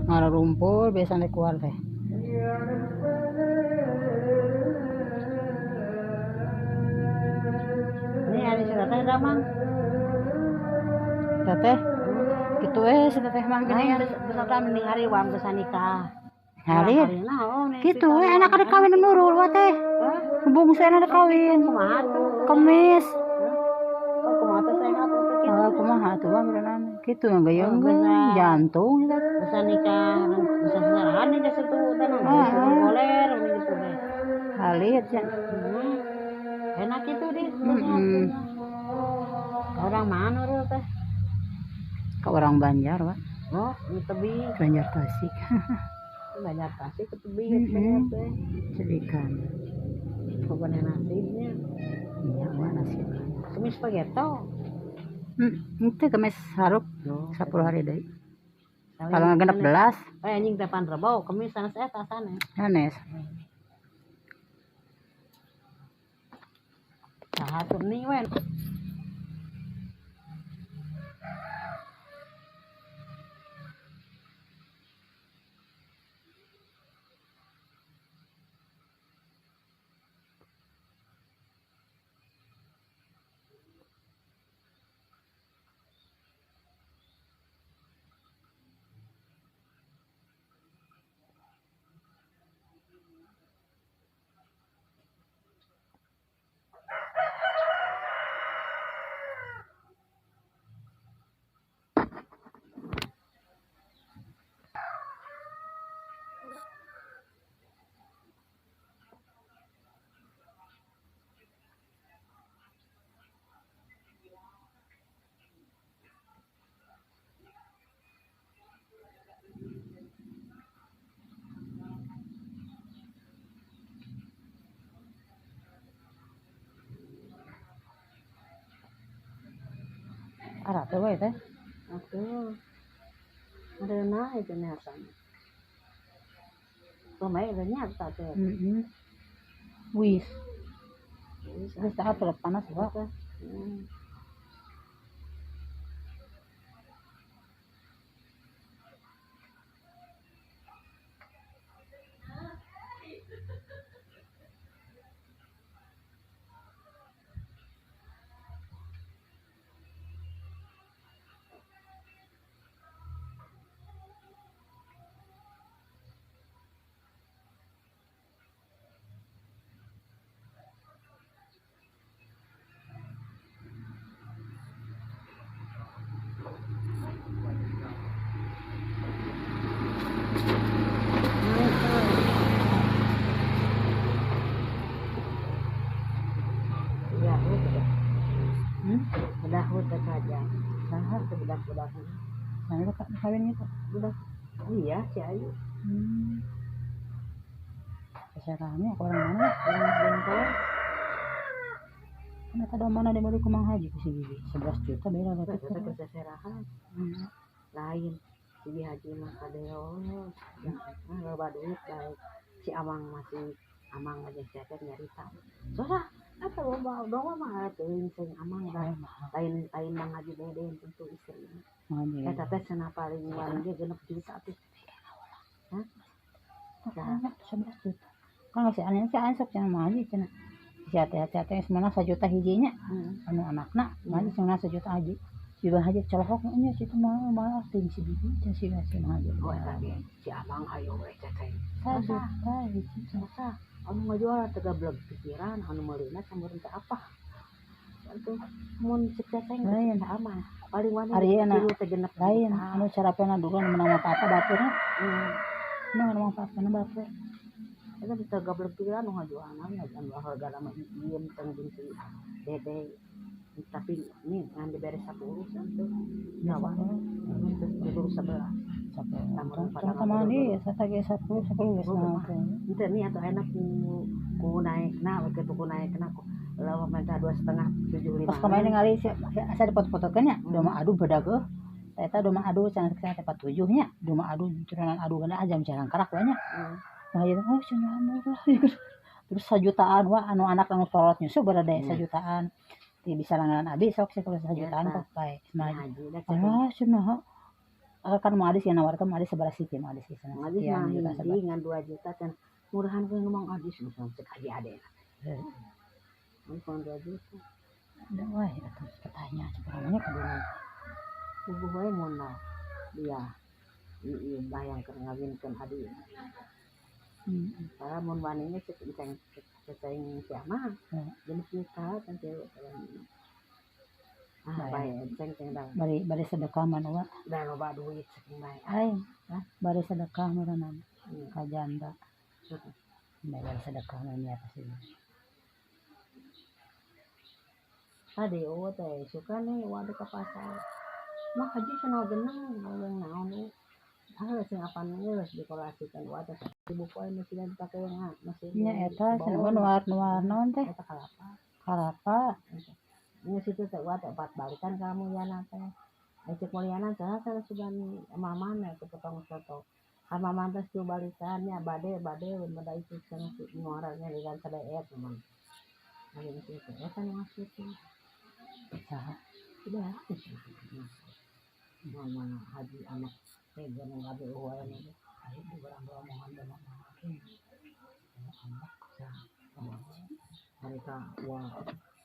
Ngarumpul biasanya keluar teh. Ini hari si teteh damang. Teteh gitu si teteh mah gini ya. Beserta mending hari uang bisa nikah. Hari gitu enak ada kawin Nurul wah teh. Bungsu enak ada kawin. Kumaha tuh? Kemis. Kumaha tuh sehat tuh kitu. Kumaha tuh mah beneran kitu yang gayeng jantung gitu. Bisa nikah, bisa seserahan nih situ tenang. Goler gitu deh. Halit ya. Enak itu deh. Orang mana Nurul teh? Ke orang Banjar, Pak. Oh, di tebing. Banjar Tasik. Banjar Tasik ke tebing teh. Cedikan. Bukan nasibnya. Iya, wah nasib. Kemis pageto. Itu kemis harup 10 hari deui. Kalau nggak 16. Anjing teh pan rebo, kemis sanes eta sanes. Sanes. Saha tuh nih wen. Arate wae teh. Atuh. Areuna itu neasan. Kumaha ieu nya teh. Heeh. Wis. Wis tahap panas wae. Kawin gitu. Udah. Iya, si Ayu. Keserahannya orang mana? Orang Bengkulu. Kan eta mana di balik kumang haji ku si Bibi. 11 juta beda lah itu. Keserahan. Lain si Bibi haji mah kadeo. Nah, loba duit baik. Si Amang masih Amang aja siapa nyarita. Susah. Atau loba doa mah teuing sing Amang lain lain Mang Haji Deden tentu istri. Eta teh cenah paling paling ge 6 juta tuh. Hah? 11 juta. Kan si aneh si aneh sok cenah mah haji cenah. Si ate-ate geus meunang 1 juta hijinya. Anu anakna mah haji cenah 1 juta haji. Si Bang Haji colohok nya situ mah malah ting si Bibi teh si Mang Haji. Oh eta ge si Amang hayo we teh. 1 juta hiji. Susah. Anu ngajual teh gablek pikiran anu meulina sameureun teh apa. Atuh mun cek teh lain aman. Paling wani tilu teh genep lain anu carapena dulu anu menang apa-apa baturna. Menang apa-apa batur. Eta teh gablek pikiran anu ngajualna anu hargana mah ieu teh jeung si Dede. Tapi ini ngan dibere 10 tuh. Nyawa. Terus diburu 11. Sama di saya ge 10 10 geus naon teh. Henteu nih atuh enak ku naekna we kitu ku naekna ku lawa minta 2,5 75. Pas kemarin ningali asa dipoto-potokeun nya, doma adu bedageuh. Eta doma adu cenah teh 47 nya, doma adu turunan adu kana jam jarang karak we nya. Wah ieu oh cenah murah. Terus sajutaan wah anu anak anu sorot nyusu berada sajutaan. Ti bisa langganan abi sok sih kalau sajutaan kok bae. Alah cenah. Kan mau adis yang nawarkan mau adis sebelas sih, mau adis sih. Mang Adis mah hiji ngan 2 juta dan murahan gue ngomong adis misalnya cek haji ade. Ini cuma 2 juta. Ada wah, atuh petanya cukup kudu. Tubuh we mun dia. Ieu bayang keur ngawinkeun adi. Para mun wani ge cek enceng ceceng si Amang. Jenis juta kan cewek. Ah, bae enceng teh dah. Bari sedekah mah nu Da loba duit saking bae. Ai, bari sedekah meureunna ka janda. Bari sedekah mah nya pasti. Tadi eueuh teh suka nih waduh ke pasar. Mah haji cenah geneng ngomong naon euy. Ah sing apan geus dikolasikan wa teh buku aya masih dipake yang masih. Nya eta cenah nuar-nuar naon teh? Eta kalapa. Kalapa. Nya situ teh wa teh empat balikan ka Mulyana teh. Ai cek Mulyana teh sana sugan maman ya ke potong soto. Ka maman teh situ balikan nya bade bada itu cenah si nuaranya di kan sadeet maman. Ari situ teh eta nu asup teh. Saha? Udah. Mama haji anak teh geus gabe eueuh aya mah. Ari di urang omongan da mah. Saha? Ari ka wa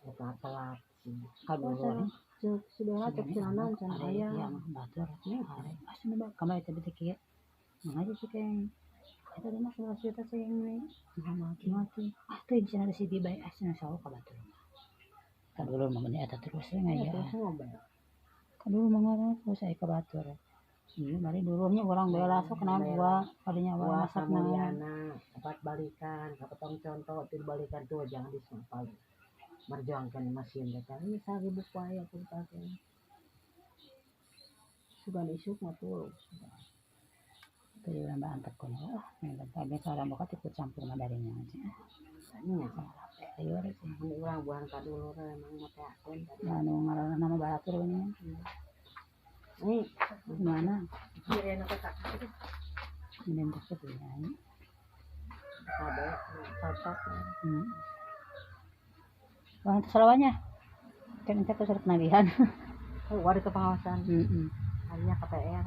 eta telat sih. Kadulur. Cek sudah cek sinanan cenah aya. Iya mah batur. Ari asa nu kamari teh teh kieu. Mah aja sih keng. Eta teh mah 11 juta sih yang ini. Mati. Ah teh cenah ada si bae ah cenah sawo ka batur. Kadulur mah bener eta terus we ngaya. Kadulur mah ngaran terus aya ka batur. Ieu mari dulurnya urang bela sok naon gua kadinya Wah masak naon. Samulyana empat balikan kapotong contoh tilu balikan tuh jangan disumpal. Merjuangkan mesin teh kan ini sagibu wae aku dipake. Sugan isuk mah tuh. Tadi urang mah antep kuno. Ah, mending tabe sareng bokat ikut campur mah darinya aja. Nya. Ayo sih. Mun urang buang ka dulur emang mah teh akun tadi. Anu ngaranna nama baratur nya. Nih, Mana? ieu anu teh Mending teh kitu nya. Kade cocok. Wah, itu selawanya. Kan ente tuh surat nagihan. Oh, waduh ke pengawasan. Heeh. Harinya KPR.